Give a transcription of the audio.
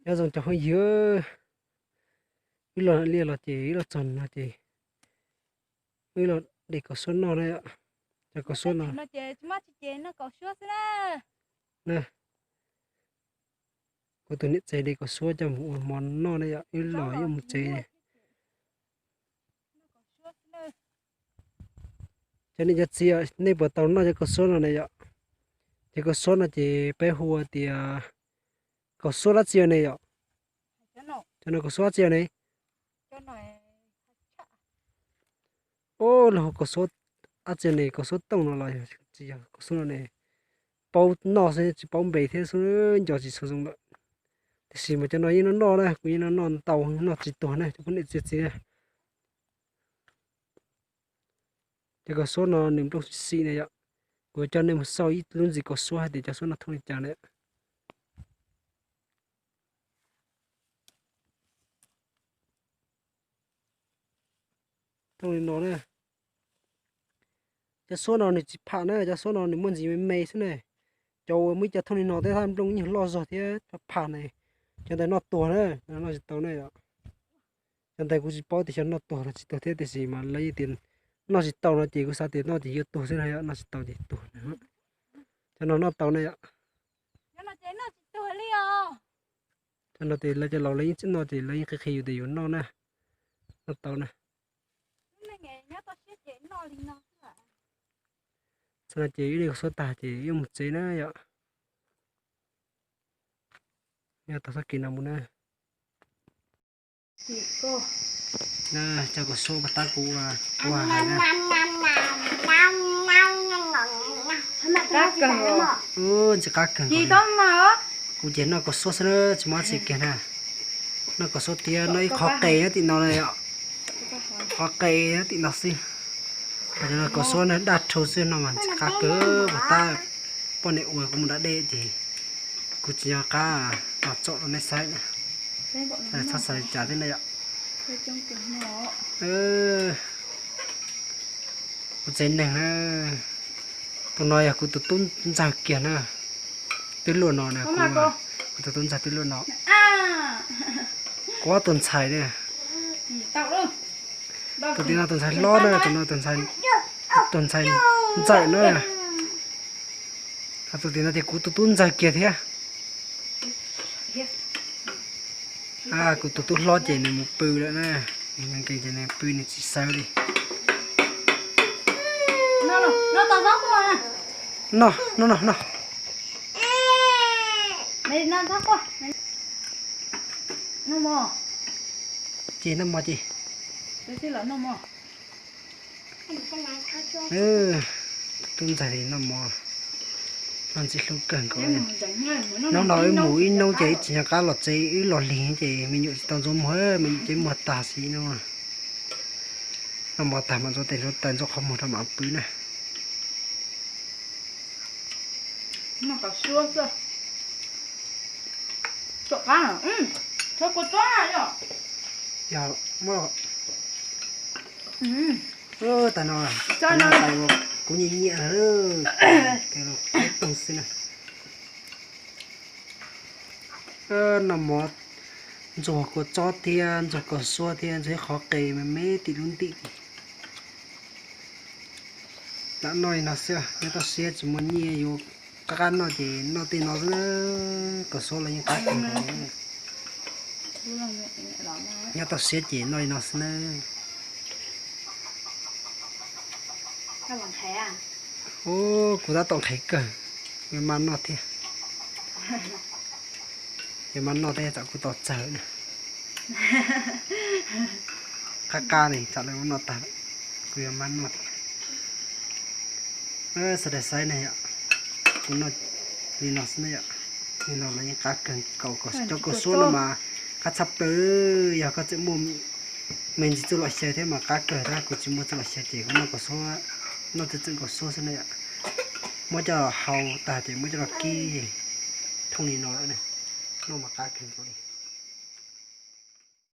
Nyob zoo cov phooj ywg, wb los liaj los ces wb los txog no ces wb los de kaus suab noj na yom. Cov kaus suab no, kuv tus niam tsev de kaus suab coj mus ua mov noj na yom, wb los wb mus tsev. Cov niam cov txiv, nej puas tau noj cov kaus suab no ne yom? Cov kaus suab no ces peb hu tias kaus suab dab tsi ne yom? Cov no kaus suab dab tsi ne? Ub, lawv hu kaus suab dab tsi ne, kaus suab tooj no los tsis yog kaus suab no ne? Paub noj xwb tsis paub npe thiab xwb, nco tsis tshua zoo lawm. Tiam sis mas cov no yeej noj noj na, kuv yeej noj noj ntau, noj tsis tuag na cov phooj ywg txiv txiv. Cov kaus suab no nws nplooj xim xim na yom. Kuv coj nej mus xauj ib lub ntxiv kaus suab hais tias cov suab no thooj li cas na. Thooj li no na. Cov suab no nws tsis pham na, cov suab no nws muaj ntsis me me xwb na. Cov uas muaj ib co thooj li no tej thaj nplooj nyuag loj zog thiab pham ne, cov ntawd noj tuag na, noj tsis tau na yom. Cov ntawd kuv tsis paub tias xyov noj tuag los tsis tuag thiab, tiam sis mas lawv yeej tias noj tsis tau no ces kuv xav tias noj ces yuav tuag xwb na yom, noj tsis tau ces tuag na. Cov no noj tau na yom. Cov no ces lawv cov laus lawv yeej tsis noj ces lawv yeej qhia qhia yus tias yus noj na, noj tau na. Txog no ces wb de kaus suab tag ces wb mus tsev na yom. Yog tau txoj kev no mus na. Cov kaus suab pas tab kuv ua hais na. Ntxim qab kawg. Kuv ces noj kaus suab xwb na, tsis muaj dab tsi kiag na. Noj kaus suab tiab, noj ib qho qe nyob tim no na yom. Qho qe nyob tim no xwb. Cov no kaus suab na daj rhau xwb no mas ntxim qab kawg, pas tab poj niam ua kuv mus da dej ces kuv tsis nco qab los tsom rau nej saib na. Txhob xav li cas thiab na yom. Kuv tsev neeg na, tus no yog kuv tus tub ntxawg kiag na. Twb luaj no na, kuv tus tub ntxawg twb luaj no. Kuv ob tug ntxhais na. Tus tim no tus ntxhais hlob na, tus no tus ntxhais ntxawm na. Tus tim no ces kuv tus tub ntxawg kiag thiab. Kuv tus tub hlob ces nws mus pw lawm na, nws nkees ces nws pw nws tsis sawv li. Noj, noj, noj. Ces noj mov ces. Tub ntxawg li noj mov, noj ntxim hlub kawg nkaus. Hnub no wb mus ib hnub ces wb tsis nco qab los tsev, wb los lig ces me nyuam tsis tau ntxuav muag, me nyuam ces muag tag xwb no. Noj mov tag mas ntxuav tes ntxuav taw ntxuav qhov muag rau mam pw na. Yog, tas no, kuv nyiam nyiam, qab toog xwb na. Noj mov ntxuag kua txob thiab ntxuag kaus suab thiab ntxuag ib qho qe me me tim lub ntim. Lam noj li no xwb, nyob toj siab tsis muaj nyiaj yuav qab qab noj ces noj tej no xwb na. Kaus suab los yeej qab kawg nkaus. Nyob toj siab ces noj li no xwb na. Ub, kuv tab tom nqhis kawg, kuv yuav maj noj thiab. Yuav maj noj thiab tsam kuv tos tsawg na. Qab qab li tsam lawv ua noj tag, kuv yuav maj noj thiab. Sawv daws saib na yom, kuv noj li no xwb na yom. Li no los yeej qab kawg nkaus, cov kaus suab no mas qab tshaj plaws. Yog koj tseem muaj me ntsis txuj lom xyaw thiab mas qab kawg, tab kuv tsis muaj txuj lom xyaw ces kuv noj kaus suab, noj txeem txeem kaus suab xwb na yom. Muab coj los hau tag ces muab coj los kib, thooj li no lawm na, noj mas qab kawg nkaus li.